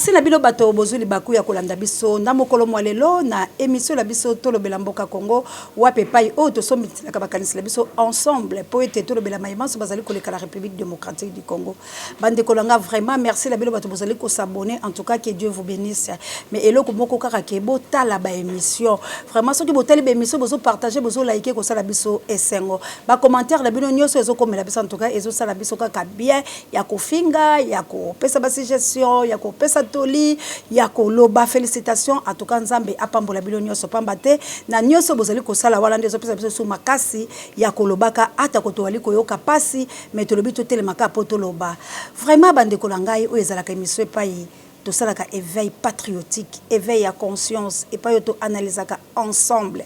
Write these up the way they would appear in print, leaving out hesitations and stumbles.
Merci na bino bato bozwi libaku ya kolanda biso na mokolo mwa lelo na emission na biso Tolobela Mboka Congo, wapi epai oyo tosombitilaka makanisi na biso ensemble mpo ete tolobela maye manso bazali koleka na Republique democratique du Congo. Bandeko na nga, vraiment merci na bino bato bozali ko s'abonner, en tout cas que Dieu vous benisse. Mais eloko moko kaka ke botala ba emission, vraiment soki botali ba emission, bozo partager, bozo liker, kosala biso esengo. Ba commentaire na bino nyonso ezokomela biso, en tout cas ezosala biso kaka bien, ya kofinga, ya kopesa ba suggestion, ya kopesa toli, ya koloba félicitation. En tout cas Nzambe apambola bino nyonso, pamba te na nyonso bozali kosala wana nde ezopesa biso su makasi ya kolobaka, ata ko towali koyoka pasi, mais tolobi totelemaka mpo toloba. Vraiment bandeko na ngai, oyo ezalaka émission epai tosalaka éveil patriotique, éveil ya conscience, epai oyo toanalysaka ensemble.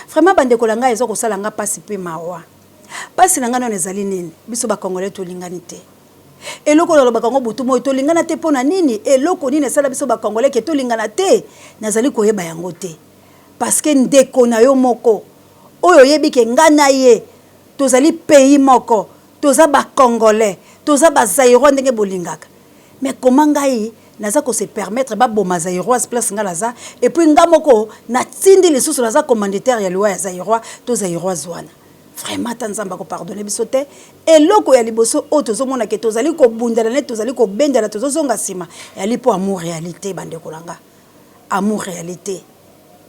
Vraiment bandeko na ngai, eza kosala nga mpasi mpe mawa. Mpasi na ngai nano ezali nini? Biso Bacongolais tolingani te. Eloko nalobaka yango butu moi, tolingana te. Mpo na nini? Eloko nini esala biso Bacongolais ke tolingana te? Nazali koyeba yango te, parce que ndeko na yo moko oyo oyebi ke ngai na ye tozali pays moko, toza Bacongolais, toza Bazaïrois ndenge bolingaka, mais koma ngai naza kose permettre baboma Zaïroise place ngai naza, et puis nga moko natindi lisusu, naza commanditaire ya liwa ya Zaïrois to Zaïroise wana? Vraiment, ata Nzambe akopardonner biso te. Eloko ya liboso oyo tozomona ke tozali kobundana neti tozali kobendana, tozozonga nsima, eyali mpo amour réalité. Bandeko na nga, amour réalité,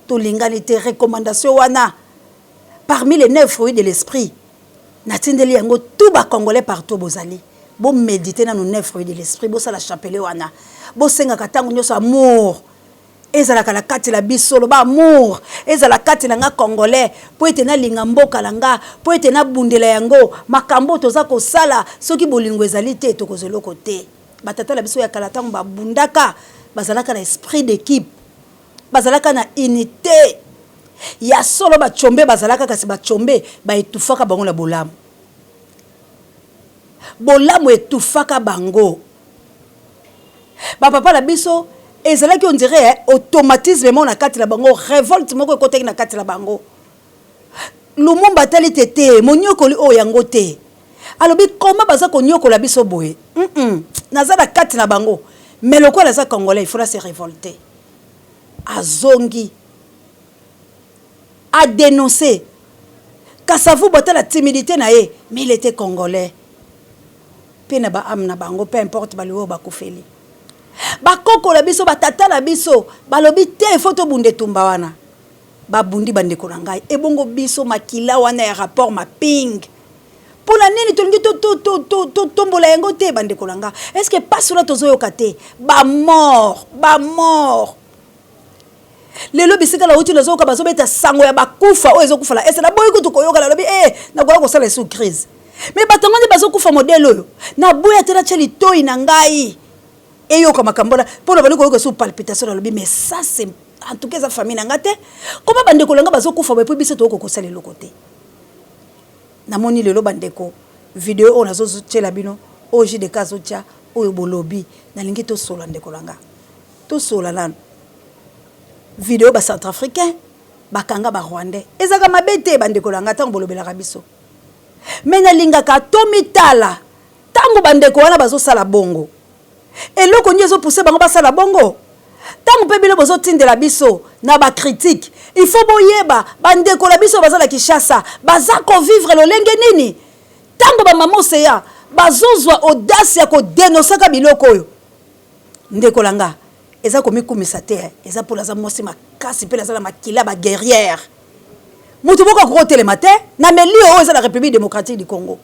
tolingani te. Recommandation wana parmi les neuf fruits de l'esprit, natindeli yango tout Bacongolais partout bozali. Bomédite nanu neuf fruits de l'esprit, bosala chapelet wana, bosengaka ntango nyonso amour ezalaka na kati na biso. Loba: amour ezala kati na nga Congolais, mpo ete nalinga mboka na nga, mpo ete nabundela yango. Makambo oyo toza kosala, soki bolingo ezali te, tokozwa eloko te. Batata na biso ya kala, ntango babundaka, bazalaka na esprit d'équipe, bazalaka na unité ya solo. Bacombe bazalaka, kasi bacombe baetufaka bango na bolamu. Bolamu etufaka bango. Bapapa na biso ezalaki, on dirait, automatisme moko na kati na bango, révolte moko ekotaki na kati na bango. Lumumba atali te te monyokoli oyo yango te, alobi: koma baza konyokola biso boye, Naza na kati na bango, mais lokola aza Congolais, il faut se révolter. Azongi adénoncer Kasavubu, ata na timidité na ye, mais il était Congolais. Mpe na baâme na bango, peu importe baliwa oyo bakufeli, bakokola biso, batata na biso balobi te, faut tobunda etumba wana. Babundi. Bandeko na ngai, ebongo biso makila wana ya rapport mapping, mpona nini tolingi totombola yango te? Bandeko na nga, est ce que mpasi wana tozoyoka te? Bamort, bamort lelo, bisika nauti, nazoyoka bazobeta sango ya bakufa oyo ezokufa na ese. Naboyi kutu koyoka, nalobi e nakoya kosala esu crise. Mais bato yango nde bazokufa modèle oyo, naboya te natya litoi na ngai eyoka makambo wana, mpo na bandi koyoka esu palpitation. Nalobi: mais ça, c'est, en tout cas eza famille na nga te. Koma bandeko na nga bazokufa boye, mpo biso toyoka kosala eloko te? Namoni lelo, bandeko, video oyo nazotiela bino, oyo JDK azotya, oyo bolobi. Nalingi tosola, ndeko na nga, tosola nano video. Bacentrafricain bakanga Barwandais, ezalaka mabe te, bandeko na nga, ntango bolobelaka biso. Mais nalingaka tomitala ntango bandeko wana bazosala bongo, eloko nini ezopousser bango basala bongo? Ntango mpe bino bozotindela biso na bacritique, il faut boyeba bandeko na biso baza na Kinshasa baza kovivre lolenge nini. Ntango bamama Oseya bazozwa audace ya kodénonçaka biloko oyo, ndeko na nga, eza komikumisa te, eza mpo naza mwasi makasi mpe naza na makila baguerrière. Motu moko akoki kotelema te na melio oyo eza na République démocratique du Congo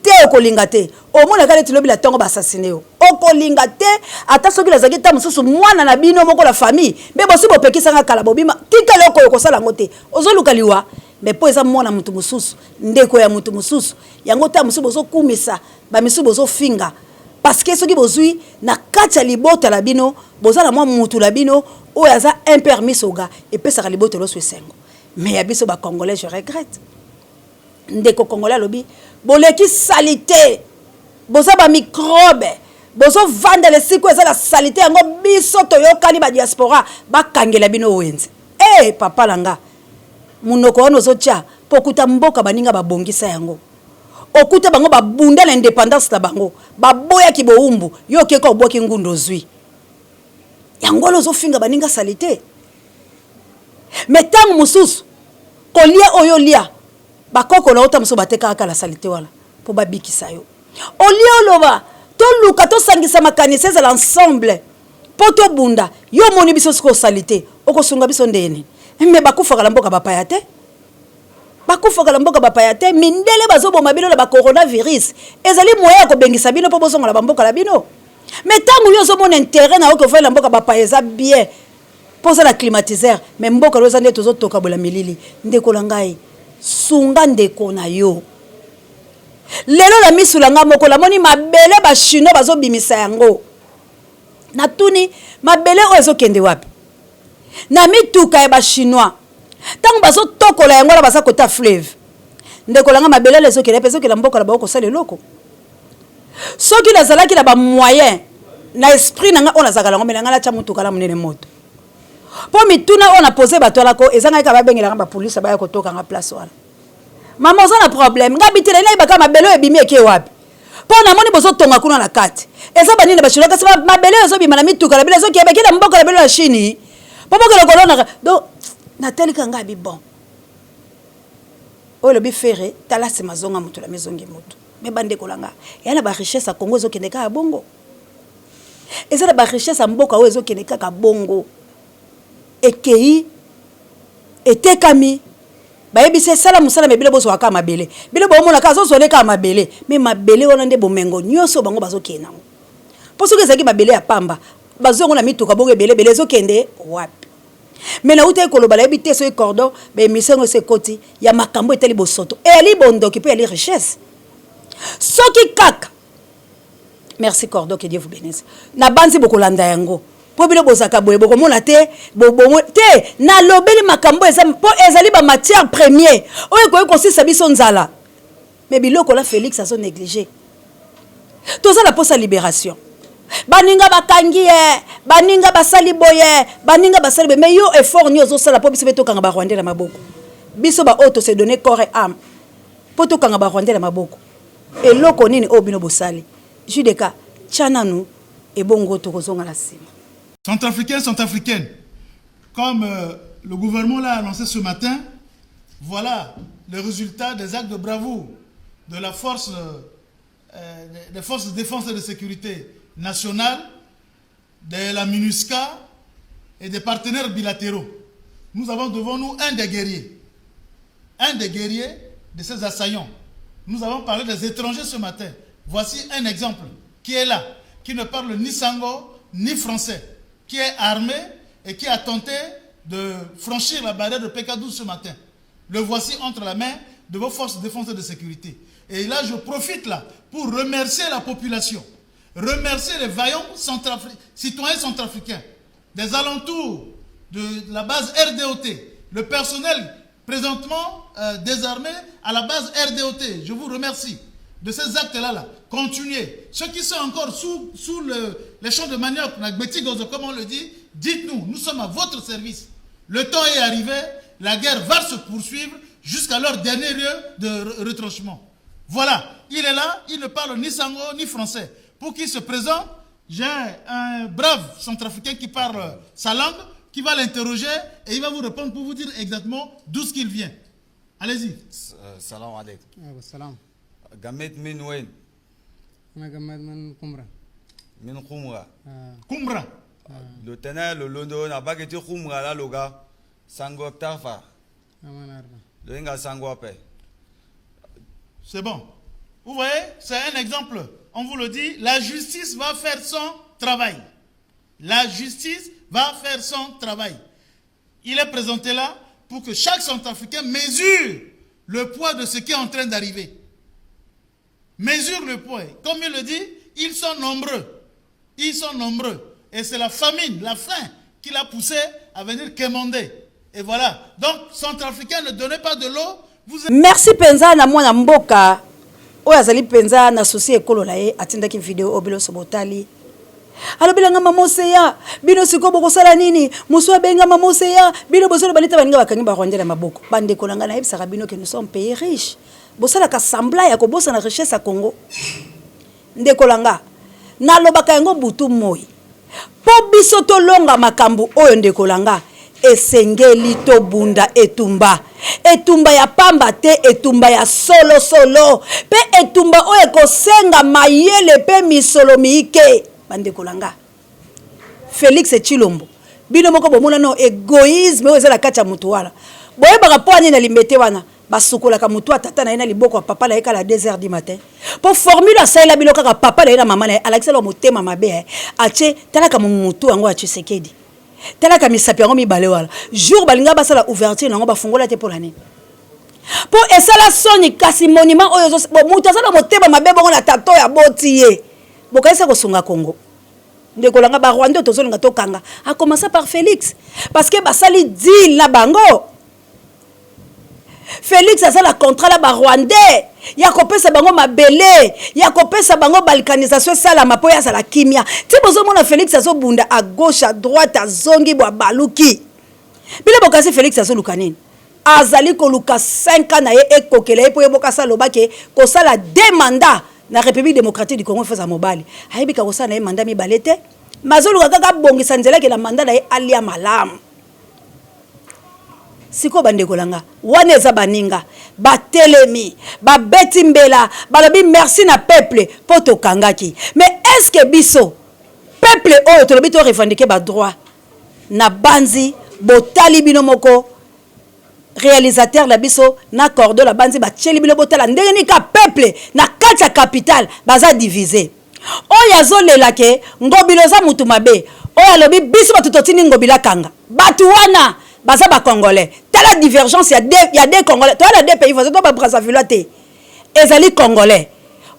te. Okolinga te, omonaka neti lobi na ntongo baassassiner yo. Okolinga te, ata soki nazalaki ta mosusu mwana na bino moko na famille, mpe bosi bopekisanga kala, bobima, tika eloko oyo, kosala yango te, ozoluka liwa. Mais mpo eza mwana motu mosusu, ndeko ya motu mosusu, yango ta mosusu bozokumisa, bamisusu bozofinga, parce que soki bozwi na kati ya libota na bino, boza na mwa mutu na bino oyo aza impermis oga, epesaka libota nyonso esengo. Mais ya biso Bacongolais, je regrette. Ndeko Congolais alobi: boleki saleté, boza bamicrobe, bozovandela esika eza na saleté. Yango biso toyokani, badiaspora bakangela bino wenze. E papa na nga, monoko wana ozotya mpo okuta mboka baninga babongisa yango, okuta bango babunda na indépendance na bango, baboyaki bowumbu. Yo okeka, obwaki ngunda, ozwi. Yango wana ozofinga baninga salite. Mais ntango mosusu kolia oyo olia, bakoko na yo ntango mosusu batekaka kala salite wana mpo babikisa yo. Olie oloba toluka tosangisa makanisi ezala ensemble mpo tobunda, yo omoni biso sikoyo salite, okosunga biso ndenge nini? Mais bakufaka na mboka bapaya te. Bakufaka na mboka bapaya te. Mindele bazoboma bino na ba coronavirus. Ezali moyen ya kobengisa bino mpo bozonga na bamboka na bino. Mais ntango yo ozomona intérêt na yo kofanda na mboka bapaya eza bien mpo oza na climatiseur, mais mboka na yo eza nde tozotoka bola milili. Ndeko na ngai, sunga ndeko na yo. Lelo na misu na ngai moko namoni mabele ba chinois bazobimisa yango. Natuni mabele oyo ezokende wapi? Na mituka ya ba chinois. Tango bazo tokola yango wana baza kota fleuve. Ndeko na nga mabele wana ezokende pe ezokende mboka na bango kosala eloko. Soki nazalaki na ba moyen na esprit na nga oyo nazalaka nango mais na nga natia mutuka na munene moto. Po mituna oyo na pose bato wana ko eza ngai kaka babengela nga ba police baya kotoka nga place wana. Mama oza na problème nga bitela nayeba kaka mabele oyo ebimi eke wapi? Po namoni bozo tonga kuna na kati. Eza ba nini na ba chinois kasi mabele oyo ezobima na mituka na bino ezokende na mboka na bino na Chine. Po bokende kolona donc natali kaka nga bi bon. Oyo elobi Ferre tala sima zonga moto na mizongi moto. Mais bandeko na nga ya na ba richesse ya Congo ezokende kaka bongo. Eza na ba richesse ya mboka oyo ezokende kaka bongo. Ekeyi etekami Bayebisi ye sala musala mais bino bozwaka kaka mabele. Bino bomona kaka azozwa nde kaka mabele mais mabele wana nde bomengo nyoso bango bazokende nango. Po soki ezalaki mabele ya pamba bazwi yango na mituka bongo ebele ebele ezokende wapi? Mais nawutaki koloba nayebi te soki cordon ba emission yango esi ekoti ya makambo etali bosoto eyali bondoki pe eyali richesse. Soki kaka Merci cordon que Dieu vous benisse. Nabanzi bokolanda yango. Po bino bozaka boye bokomona te bo te nalobeli makambo eza po ezali ba matière premier oyo ekoki kosisa biso nzala. Mais biloko la Felix azo négliger. Toza na posa libération. Baninga bakangi ye, baninga basali boye, baninga basali boye. Mais yo effort nini ozosala po biso pe tokanga ba Rwandais na maboko. Biso ba oyo to se donner corps et âme po tokanga ba Rwandais na maboko. Eloko nini oyo bino bosali? JDK, tia nanu ebongo tokozonga na sima. Centrafricains, Centrafricaines, comme euh, le gouvernement l'a annoncé ce matin, voilà le résultat des actes de bravoure de la force, euh, des forces de défense et de sécurité nationale, de la MINUSCA et des partenaires bilatéraux. Nous avons devant nous un des guerriers, un des guerriers de ces assaillants. Nous avons parlé des étrangers ce matin. Voici un exemple qui est là, qui ne parle ni sango ni français, qui est armé et qui a tenté de franchir la barrière de PK12 ce matin. Le voici entre la main de vos forces de défense et de sécurité. Et là, je profite là pour remercier la population, remercier les vaillants citoyens centrafricains des alentours de la base RDOT, le personnel présentement euh, désarmé à la base RDOT. Je vous remercie de ces actes-là. Là. Continuez. Ceux qui sont encore sous, sous le, les champs de manioc, comme on le dit, dites-nous, nous sommes à votre service. Le temps est arrivé, la guerre va se poursuivre jusqu'à leur dernier lieu de retranchement. Voilà, il est là, il ne parle ni sango ni français. Pour qu'il se présente, j'ai un brave centrafricain qui parle sa langue, qui va l'interroger et il va vous répondre pour vous dire exactement d'où ce qu'il vient. Allez-y. السلام عليكم. السلام. قميت من وين؟ أنا قميت من قمرة. من قمرة. آه. قمرة. لو تنا لو لوندو na bageti قمرة la loga sango tafa. ما نعرف. لو inga sango ape. C'est bon. Vous voyez, c'est un exemple. On vous le dit, la justice va faire son travail. La justice va faire son travail. Il est présenté là pour que chaque Centrafricain mesure le poids de ce qui est en train d'arriver. Mesure le poids. Comme il le dit, ils sont nombreux. Ils sont nombreux. Et c'est la famine, la faim qui l'a poussé à venir quémander. Et voilà. Donc, Centrafricain, ne donnez pas de l'eau. Vous... Merci penza na mwana mboka oyo azali penza na souci ekolo na ye atindaki video oyo bino botali alobela nga mama oseya bino sikoyo bokosala nini mosu abenga mama oseya bino bozoloba neti baninga bakangi ba rwandais na maboko bandeko na ngai nayebisaka bino ke nous sommes pays riche bosalaka semblant ya kobosana richesse ya Congo ndeko na nga nalobaka yango butu moi. Mpo biso tolonga makambo oyo, ndeko na nga, esengeli tobunda etumba. Etumba ya pamba te, etumba ya solo solo, mpe etumba oyo ekosenga mayele mpe misolo miike. Bandeko na nga, Felix Tshilombo, bino moko bomona no egoïsme oyo eza na kati ya moto wana. Boyebaka mpo nini na Limete wana basukolaka motu ya tata na ye na liboko ya papa na ye kala 2 heures du matin? Mpo formule asalela bino kaka papa na ye na mama na ye, alakisela motema mabe. Atie talaka motu yango ya Tshisekedi, talaka misapi yango mibale wana. Jour balinga basala ouverture nango, bafungola te. Mpo na nini? Mpo esala soni. Kasi monument oyo, moto aza na motema mabe bongo na tata oyo aboti ye, bokanisa kosunga Congo? Ndeko na nga, Barwandais tozolinga tokanga, à commencer par Félix, parce que basali deal na bango. Félix aza na contrat na Barwandais ya kopesa bango mabele, ya kopesa bango balkanisation esalama mpo ye azala kimia. Ti bozomona Félix azobunda à gauche, à droite, azongi bo abaluki. Bino bokasi Félix azoluka nini? Azali koluka 5 ans na ye ekokela ye mpo ye bokasi alobaki kosala deux mandats na République démocratique du Congo. Efeza mobali ayebika kosala na ye mandat mibale te, ma azoluka kaka abongisa nzela ake na mandat na ye alia malamu. Sikoyo, bandeko na nga, wana eza baninga batelemi, babeti mbela, balobi merci na peuple mpo tokangaki. Mais est ce que biso peuple oyo tolobi to revendiquer badroit na banzi? Botali bino moko, réalisateur na biso na cordo na banzi batieli bino, botala ndenge nini ka peuple na kati ya capitale baza divisé. Oyo azolela ke Ngobila oza mutu mabe, oyo alobi biso bato totindi Ngobila kanga bato wana, baza Bacongolais. Tala divergence ya deux Congolais. Toya na deux pays voisin to Babrazzaville te, ezali Congolais.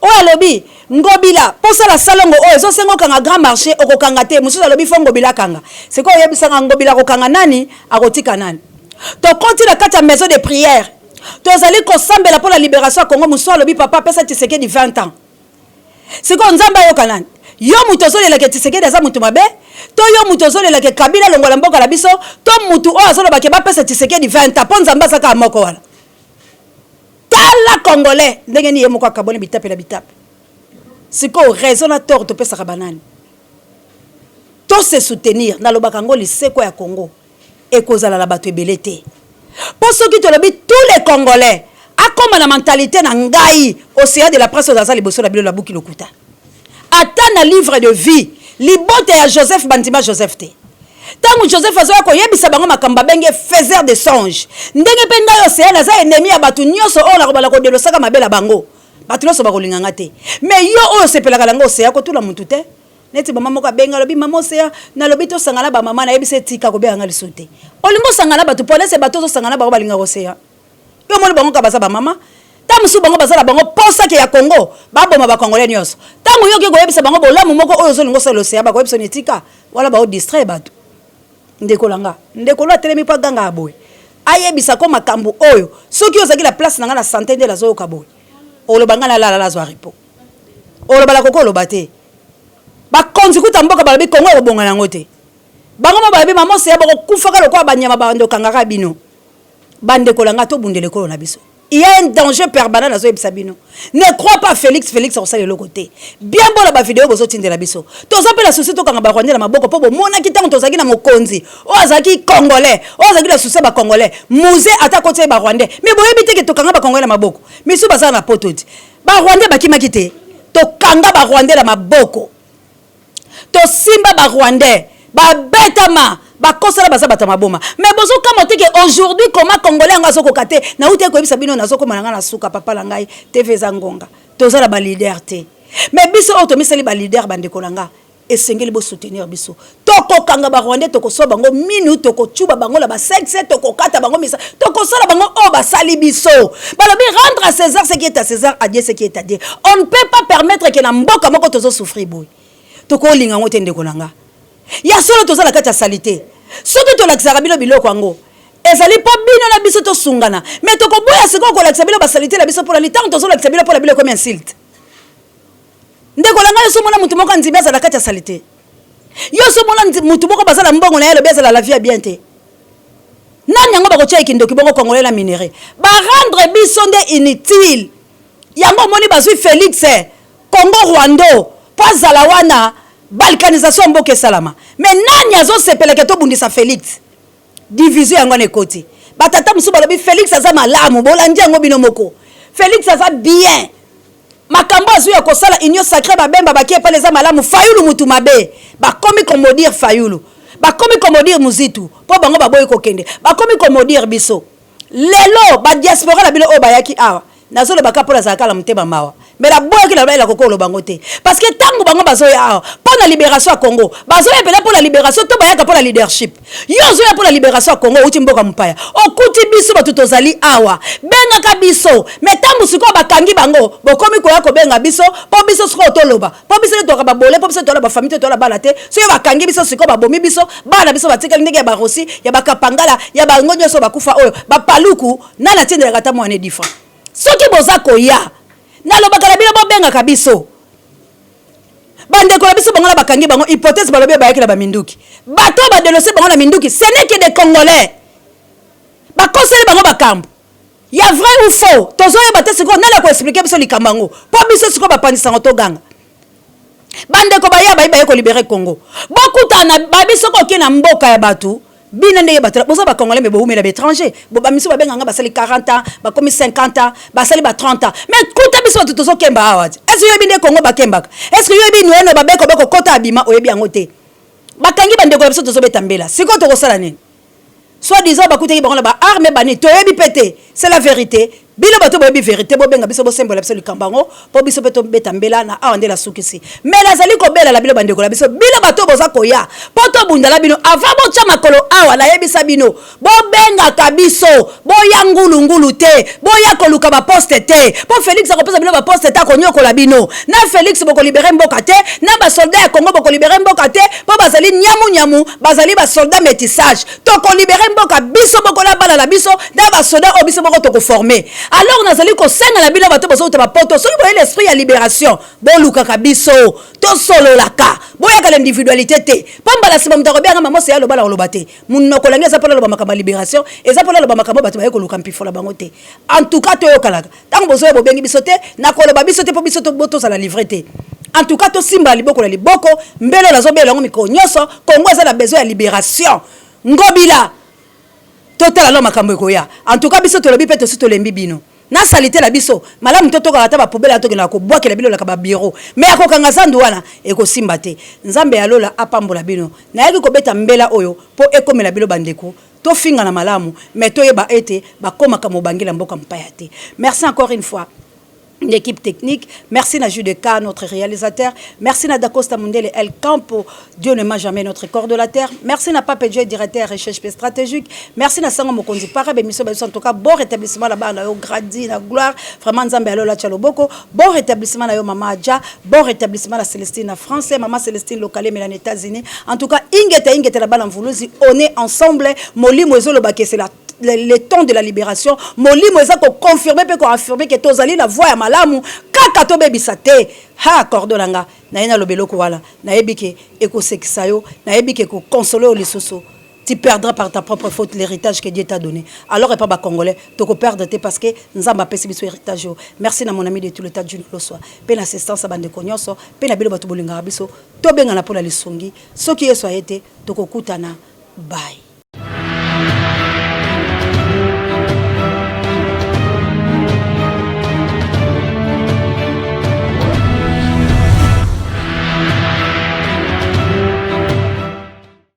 Oyo alobi Ngobila mposala salongo oyo ezosenga okanga grand marché, okokanga te. Mosusu alobi fo Ngobila akanga. Sikoyo oyebisanga, Ngobila akokanga nani, akotika nani? Tokoti na kati ya maison de prière, tozali kosambela mpo na libération ya Congo. Mosusu alobi papa apesa Tshisekedi 20 ans. Sikoyo Nzambe ayoka nani? Yo moto ozolelaka Tshisekedi aza moto mabe, to yo moto ozolelaka Kabila longola mboka na biso, to motu oyo azolobake bapesa Tshisekedi 20 ans? Mpo Nzambe aza kaka moko wana. Tala Congolais ndenge nini ye moko akaboni bitape na bitape. Sikoyo raison na tort topesaka banani? To se soutenir. Nalobaka yango, liseko ya Congo ekozala na bato ebele te, mpo soki tolobi tous les Congolais akóma na mentalité na ngai, Océan de la Presse oyo aza liboso na bino, nabuki lokuta. Ata na livre de vie, libota ya Joseph bandima Joseph te. Ntango Joseph azoya koyebisa bango makambo, babenge faiseur de songe. Ndenge mpe ngai Océan naza ennemi ya bato nyonso oyo nakobala kodelosaka mabe na bango, bato nyonso bakolinganga te. Mais yo oyo osepelaka nango, Océan, kotula motu te. Neti mama moko abenga, alobi: "Mama Océan, nalobi tosangana bamama." Nayebisa: "Etika kobenganga lisusu te. Olingi osangana bato polese, bato ozosangana bango balingaka Océan. Yo omoni bango kaka baza bamama. Ta mosusu bango baza na bango posake ya Congo baboma Bacongolais nyonso. Ntango yoki koyebisa bango bolamu moko oyo ozolinga osala, Océan, bakoyebisa ni etika wana, baodistraire bato." Ndeko na nga, ndeko lo atelemi mpo aganga ya boye, ayebisa ko makambo oyo. Soki ozalaki na place na nga na sante nde nazoyoka boye, oloba ngai nalala, nazwa repos. Oloba nakoki oloba te. Bakonzi kuta mboka balobi Kongo ekobonga yango te. Bango mo balobi mama Oseya bokokufaka lokola banyama bando okangaka bino. Bandeko na nga, tobundela ekolo na biso. Il y a un danger permanent, nazoyebisa bino. Ne crois pas Félix. Félix akosala eloko te. Bien bona bavideo bozotindela biso, toza mpe na souci tokanga Barwandais na maboko, mpo bomonaki ntango tozalaki na mokonzi oyo azalaki Congolais, oyo azalaki na souci ya Bacongolais, Mzee, ata akoti ye Barwandais, mais boyebi te ke tokanga Bacongolais na maboko. Misu bazala na poto ti Barwandais bakimaki te. Tokanga Barwandais na maboko, tosimba Barwandais, babetama, bakosala baza bato ya maboma. Mais bozokamwa te ke aujourd'hui koma Congolais yango azokoka te? Nauti koyebisa bino, nazokoma na ngai na suka. Papa na ngai, TV eza ngonga. Toza na baleader te, mais biso oyo tomisali baleader, bandeko na nga, esengeli bosoutenir biso. Tokokanga Barwandais, tokoswa bango minu, tokocuba bango na basexe, tokokata bango misa, tokosala bango oyo basali biso. Balobi rendre à César ce qui est à César, à Dieu ce qui est à Dieu. On ne peut pas permettre ke na mboka moko tozosouffrir boye. Tokolinga yango te. Ndeko na nga, ya solo, toza na kati ya saleté. Soki tolakisaka bino biloko yango, ezali mpo bino na biso tosungana. Mais tokoboya sikoyo kolakisa bino basaleté na biso. Mpona ntango tozolakisa bino, mpona bino ekomi insulte. Ndeko na ngai, osomona motu moko andimi azala kati ya saleté? Yo osomona motu moko baza na mbongo na ye, alobi azala la vie ya bien te? Nani yango bakotia ye kindoki bongo? Congolais na minerai barendre biso nde inutile. Yango omoni bazwi Félix Congo Rwando mpo azala wana. Balkanisation ya mboka esalama. Mais nani azosepela ke tobundisa Felix? Division yango wana ekoti. Ba tata mosusu balobi Felix aza malamu, bolandi yango bino moko. Felix aza bien. Makambo azui ya kosala union sacree ba Bemba bakie epai eza malamu, Fayulu mutu mabe. Bakomi ko maudire Fayulu. Bakomi ko maudire Muzitu po bango baboyi kokende. Bakomi ko maudire biso. Lelo ba diaspora na bino oyo bayaki awa, nazoloba kaka po nazalaka na motema mawa. Mais naboyaki na lobaki nakoki koloba yango te. Parce que tango bango bazoya awa po na liberation ya Congo, bazoya penza po na liberation to bayaka po na leadership? Yo ozoya po na liberation ya Congo, owuti mboka mopaya, okuti biso batu tozali awa, bengaka biso. Mais tango sikoyo bakangi bango, bokomi koya kobenga biso po biso sikoyo toloba. Po biso nde tozalaka ba bole, po biso toza na ba famille te, toza na bana te. Soki bakangi biso sikoyo babomi biso, bana na biso batikali ndenge ya ba Rossy, ya ba Kapangala, ya bango nionso bakufa oyo, ba Paluku, nani atindelaka ata muana edifa? Soki boza koya, nalobaka na bino bobengaka biso. Ba ndeko na biso bango wana bakangi bango, hypothèse balobi bayaki na ba minduki. Bato oyo ba denoncer bango na minduki, ce n'est que des Congolais. Bakoseli bango makambo. Ya vrai ou faux tozo yeba te sikoyo nani ako expliquer biso likambo yango po biso sikoyo ba panzi sango to ganga. Ba ndeko baya bayi baye ko liberer Congo. Bokutana ba biso soki oke na mboka ya batu bino ndenge batu boza ba congolais mais bowumela ba etranger. Ba misusu ba benga nga basali 40 ans, bakomi 50 ans, basali ba 30 ans. Mais kuta biso batu tozo kemba awa. Est ce que oyebi nde Congo ba kembaka? Est ce que oyebi noeno ba beko beko kota abima oyebi yango te? Bakangi ba ndeko na biso tozo beta mbela. Sikoyo tokosala nini? Soit disant bakutaki bango na ba armes ba nini toyebi pe te c'est la verite bino bato boyebi verite bobenga biso bosembola biso likambo yango po biso pe tobeta mbela na awa nde nasukisi mais nazali kobela na bino bandeko na biso bino bato boza koya po tobunda na bino avant botya makolo awa nayebisa bino bobengaka biso boya ngulu ngulu te boya koluka ba poste te po Felix akopesa bino ba poste te akonyokola bino na Felix bokolibere mboka te na ba soldat ya Congo bokolibere mboka te po bazali nyamu nyamu bazali ba soldat metissage toko libere mboka biso moko na bana na biso na ba soda oyo biso moko toko forme alors nazali kosenga na bino bato bozouta ba poto soki boye l'esprit ya liberation bolukaka biso tosololaka boyaka na individualité te po mbala nsima moto akobenga mama oseya aloba na koloba te monoko langi eza mpona aloba makambo ya liberation eza mpona aloba makambo bato baye koluka mpifo na bango te en tout cas toyokanaka Tango bozoya bobengi biso te, nakoloba biso te po biso tozala livre te. En tout cas tosimba liboko na liboko, mbele oyo nazobela yango mikolo nyoso, Congo eza na besoin ya liberation. Ngobila! Totala nao makambo ekoya. En tout cas biso tolobi pe tosi tolembi bino. Na salite na biso, malamu totokaka ata ba poubelle wana tokendaka kobwakela bino laka ba bureau. Mais ya kokanga zandu wana, ekosimba te. Nzambe ya lola apambola bino. Nayaki kobeta mbela oyo po ekomela bino bandeko. Tofingana malamu mais toyeba ete bakomaka mobange na mboka mopaya te. Merci encore une fois l'équipe technique. Merci na Jules K, notre réalisateur. Merci na Dacosta Mundele El Campo, Dieu ne ment jamais, notre coordonnateur. Merci na Pape Dieu, directeur recherche stratégique. Merci na Sango Mokonzi Para, bémission en tout cas bon rétablissement là-bas na yo gradi na gloire. Vraiment Nzambe alola loboko. Bon rétablissement na yo maman Adja, bon rétablissement na Célestine na français, maman Célestine Locale mais na États-Unis. En tout cas ingeta ingeta na bana mvuluzi, on est ensemble. Molimo ezoloba que c'est la le temps de la libération molimo eza ko confirmer pe ko affirmer que tozali na voie ya malamu kaka tobebisa te ha cordo na nga naye naloba eloko wana nayebi ke ekosekisa yo nayebi ke ekokonsole yo lisusu tu perdras par ta propre faute l'héritage que Dieu t'a donné alors epa ba congolais toko perdre te parce que Nzambe apesi biso héritage oyo merci na mon ami de tout le tas Juno Loswa pe na assistance ya bandeko nyonso pe na bino bato bolingaka biso tobengana mpo na lisungi soki Yesu aye te tokokutana bye.